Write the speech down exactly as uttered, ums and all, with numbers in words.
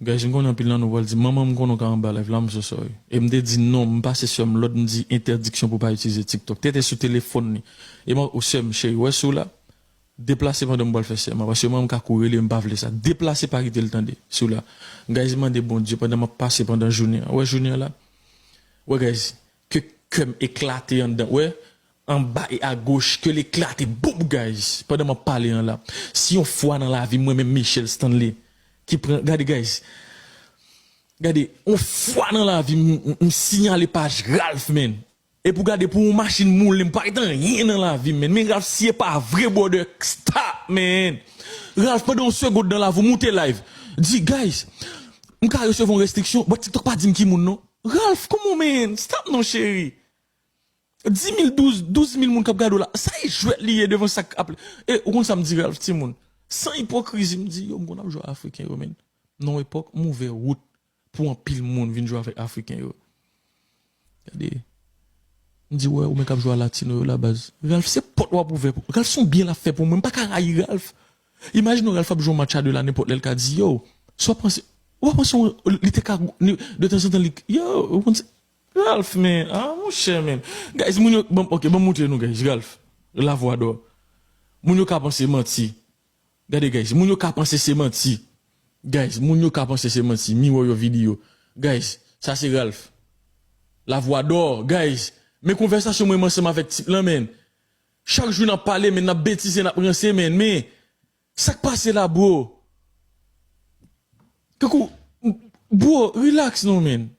Guys, m konnen anpil nan nou pral di, manman m konnen w ka anba live la, m so sorry. E m te di non, m pase sè m lòd, m di entèdiksyon pou pa itilize TikTok. Tete sou telefòn li. E m, o sè m, cheri, wè si w la, deplase pandan m pral fè sèman. Paske manman m ka kouri rele m, m pa vle sa. Deplase, pa kite l tande, si w la. Guys, mande Bondye pandan m ap pase pandan jounen an. Wè jounen an la? Wè, guys, ke kè m eklate anndan. Wè, anba e agoch, ke l eklate, boum, guys, pandan m ap pale an la. Si yon fwa nan lavi m, mwen menm Michel Stanley, ki pran, gade, guys, gade, yon fwa nan lavi m, m, m siyale paj Ralph, man. E pou gade, pou yon machin moule, m pa ret anyen nan lavi m, man. Men Ralph, si e pa vre, brother, stop, man. Ralph, pandan yon segond nan lavi w, moute live. Di, guys, m ka resevwa yon restriksyon, but TikTok pa di m ki moun, non. Ralph, come on, man, stop non, cheri. Dis mil, douz, douz mil moun k ap gade w la. Sa e jwèt li ye devan sa k ap. E ou konn sa m di Ralph, timoun? San ipokrizi, m di, yo, m konn ap jwe Afriken yo, man. Nan yon epòk, m ouvè wout pou anpil moun vin jwe avèk Afriken yo. Gade. M di, wè, ou menm k ap jwe a Latino yo la, baz. Ralph, se pòt w ap ouvè pou. Ralph, se yon byen l ap fè pou mwen. M pa ka rayi Ralph. Imajine w Ralph ap jwe yon match a de la, nenpòt lè l ka di, yo, sa w panse, ou pa panse yon, li te ka, de tanzantan, li, yo, ou konn se, Ralph, man, ah, monchè, man. Guys, moun yo, bon, ok, ban m montre nou, guys, Ralph, Lavwadò. Moun yo ka panse manti. Gade, guys, moun yo ka panse se manti. Guys, moun yo ka panse se manti. Miwò yo videyo. Guys, sa se Ralph. Lavwadò, guys. Men konvèsasyon mwen ansanm avèk tip lan, man. Chak jou n ap pale, men n ap betize, n ap ranse, man. Men, sa k pase la, bro? Kankou, bro, relax non, man.